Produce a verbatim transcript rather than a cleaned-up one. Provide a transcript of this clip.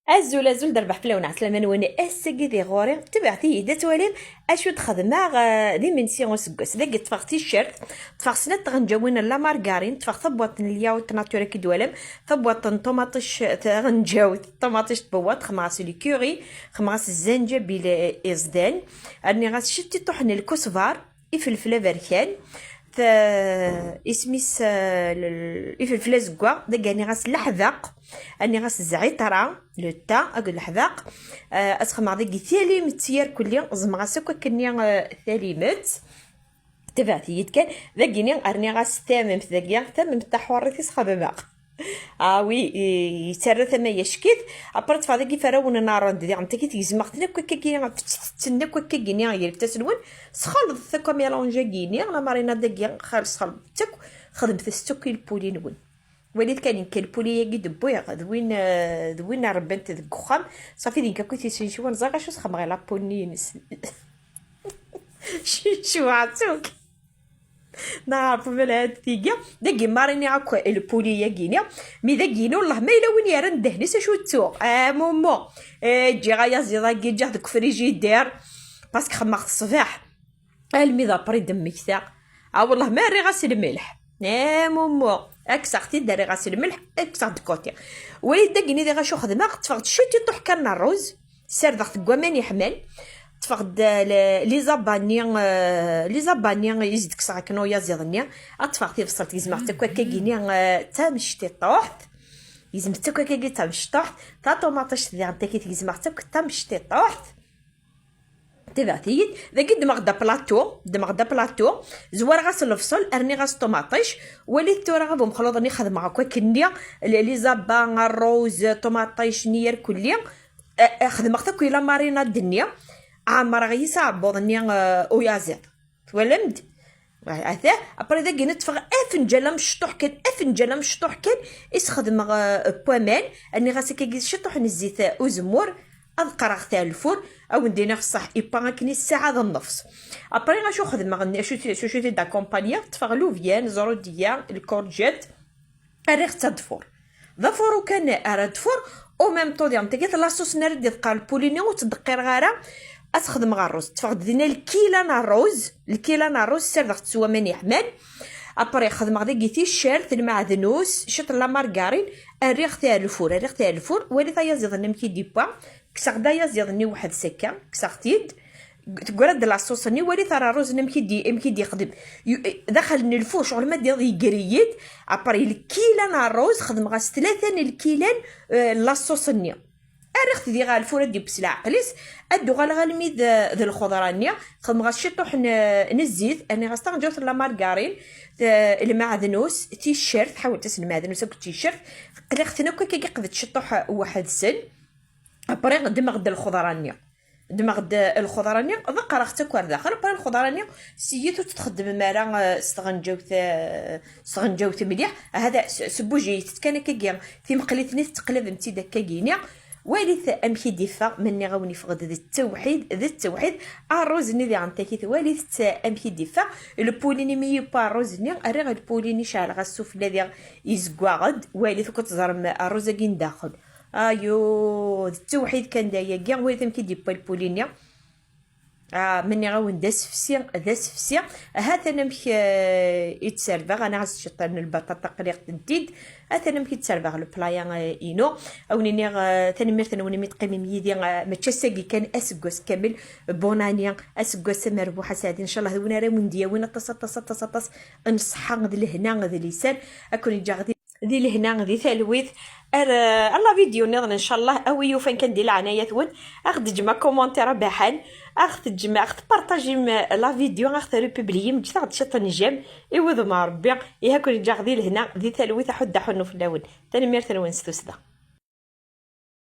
Azul, azul, d rrbeḥ fell-awen, ɛeslama-nwen. Ass-agi di ɣur-i, tebɛet-iyi-d ad twalim acu d-xedmeɣ, eh, d imensi useggas. Dagi ṭṭfeɣ ticcert, ṭṭfeɣ snat tɣenǧawin n la margarine, ṭṭfeɣ tabwaṭ n lyawt nature akken i d-twalam, tabwaṭ n ṭumaṭic taɣenǧawt, ṭumaṭic tbewwaṭ, xedmeɣ-as le curry, xedmeɣ-as zzanǧabil, eh, iẓdan, rniɣ-as ciṭṭiṭuḥ n lkusbar, ifelfel aberkan, t-, isem-is, eh, l-, l-, ifelfel azeggaɣ, dagi rniɣ-as leḥbeq, rniɣ-as zɛiṭra, le thym, akked leḥbeq. Eh, ad xedmeɣ dagi talimet irkelli, ẓemɣ-as akk akkenni, eh, talimet. Tebɛet-iyi-d kan, dagini rniɣ-as tamemt, dagi tamemt taḥurrit i s-xedmeɣ. Ah oui, i-, yettarra tama yackit. Après ṭṭfeɣ dagi iferrawen n rrend, diɣen tagi tgezmeɣ-ten akk akkagi, tetten akk akkagini, greft-asen-wen, sxelḍet akk amélange-agi-ni, la marinade-agi, xal sxelḍet akk, xedmet-as akk i lpuli-nwen. Walit kan, nekk lpuli-agi d-wwiɣ, d win, eh, d win ṛebbant deg uxxam, ṣafi d nekk akk i t-yesnecwan, ẓriɣ acu s-xedmeɣ i la puni-ines. Cewɛeɣ-tt akk. Neɛref belɛent tigi. Dagi mariniɣ akk lpuli-agi-ni. Mi dagini, wellah ma yella win yerran ddehn-is acu ttuɣ. Ah, mumu. Eh, ǧǧiɣ ayaziḍ-agi, ǧǧiɣ deg ufrijidir. Parce que xemmeɣ-t ṣṣbeḥ. Almi d après d-mmektaɣ. Ah, wellah ma rriɣ-as lmelḥ. Ah, mumu. Kkseɣ-t-id, rriɣ-as lmelḥ, kkseɣ-d côté. Walit dagini diɣ acu xedmeɣ, ṭṭfeɣ-d ciṭiṭuḥ kan n rruz. Ssardeɣ-t deg waman yeḥman. Ṭṭfeɣ-d, eh, le-, les abats-nni, eh, les abats-nni i s-d-kkseɣ akken uyaziḍ-nni. Ad ṭṭfeɣ tibṣelt, gezmeɣ-tt akk akkagi-ni, eh, d tamecṭiṭuḥt. Gezmeɣ-tt akk akkagi d tamecṭuḥt. Taṭumaṭict diɣen tagi tgezmeɣ-tt akk d tamecṭiṭuḥt. Tebɛet-iyi-d. Dagi ddmeɣ-d aplaṭu, ddmeɣ-d aplaṭu, zwareɣ-as lebṣel, rniɣ-as ṭumaṭic. Walit tura abumexluḍ-nni xedmeɣ akk akkenni, le-, les abats, rruz, ṭumaṭic, nni irkelli. Eh, eh, xedmeɣ-t akk i la marinade-nni, ɛemmreɣ yis aɛebbuḍ-nni, eh, uyaziḍ. Twalam-d? Atah, après dagi neṭṭfeɣ afenǧal amecṭuḥ kan, afenǧal amecṭuḥ kan, i s-xedmeɣ, eh, n waman, rniɣ-as akkagi ciṭuḥ n zzit, eh, uzemmur, ad qqreɣ-t ar lfur, ad wen-d-iniɣ ṣṣeḥ, iwwa akken i ssaɛa d nnefṣ. Après acu xedmeɣ, acu, acu, acu t-id-accompagneɣ, ṭṭfeɣ lubyan, zrudiya, lkurǧat, rriɣ-tt ad tfur. D afuru kan ara tfur, au même temps diɣen tagi la sauce n ara d-iḍeqqer lpuli-nni ur ttdeqqireɣ ara, ad t-xedmeɣ rruz. Ṭṭfeɣ-d dinna lkila n rruz, lkila n rruz ssardeɣ-tt s waman yeḥman. Après xedmeɣ dagi ticcert, lmeɛdnus, ciṭ n la margarine, rriɣ-t ar lfur, rriɣ-t ar lfur, walit ayaziḍ-nni amek i d-iwwa, kkseɣ-d ayaziḍ-nni weḥd-s akka, kkseɣ-t-id, teggra-d la sauce-nni, walit ara rruz-nni amek i d-, amek i d-yexdem. Yu-, daxel n lfur, ccɣel ma d-, yeggri-yi-d, après lkila n rruz, xedmeɣ-as tlata n lkilan, eh, la sauce-nni. Rriɣ-t diɣ ar lfur ad d-ibbes leɛqel-is, ad d-uɣaleɣ almi d, d lxeḍra-nni, xedmeɣ-as ciṭuḥ n, n zzit, rniɣ-as taɣenǧawt n la margarine, t-, lmeɛdnus, ticcert, ḥawelt-as lmeɛdnus akked ticcert, qliɣ-ten akk akka, qbel ciṭuḥ weḥd-sen. Après ddmeɣ-d lxeḍra-nni. Ddmeɣ-d lxeḍra-nni, ḍeqqreɣ-tt akk ar daxel. Après lxeḍra-nni, s-iyi-t ur tt-txeddmem ara, eh, s tɣenǧawt, eh, s tɣenǧawt mliḥ. Hada, s-, sbujiyet-tt kan akkagi, timeqlit-nni tettqelbem-tt-id akkagi-ni. Walit amek i d-iffeɣ, ma nniɣ-awen iffeɣ-d d ttewḥid, d ttewḥid. Rruz-nni diɣen taki twalit-t amek i d-iffeɣ. Lpulin imi yewwa rruz-nni, rriɣ lpulin-nni ceɛleɣ-as sufella diɣ izeggaɣ-d. Walit akk ad teẓrem rruz-agi n daxel. Ayu, d ttewḥid kan d ayagi, walit amek i d-yewwa lpuli-nni. Ah, ma nniɣ-awen d asefsi, d asefsi. Hatan amek, eh, i tt-serbeɣ, ana as ciṭṭan n lbaṭaṭa qliɣ-tent-id. Hatan amek i tt-serbeɣ lepla-ya, eh, inu. Awen-iniɣ, eh, tanemmirt-nwen imi teqqimem yid-i, eh, mačči ass-agi kan, aseggas kamel. Bonne année, aseggas amerbuḥ asaɛdi, ncallah d win ara wen-d-yawin aṭas, aṭas, aṭas, aṭas n ṣṣeḥḥa d lehna d lisan. Ad ken-ǧǧeɣ di di lehna, di talwit. Ar, ar la vidéo nniḍen, ncallah, a wi yufan kan di leɛnaya-twen, a ɣ-d-teǧǧem akumentaṛ abaḥan, a ɣ-teǧǧem, a ɣ-tpartajim la vidéo, a ɣ-t-republiyim, ǧǧet-aɣ-d ciṭ n j'aime, i wudem n Ṛebbi, ihi a ken-ǧǧeɣ di lehna, di talwit, aḥuddu aḥunnu fell-awen. Tanemmirt-nwen s tussda.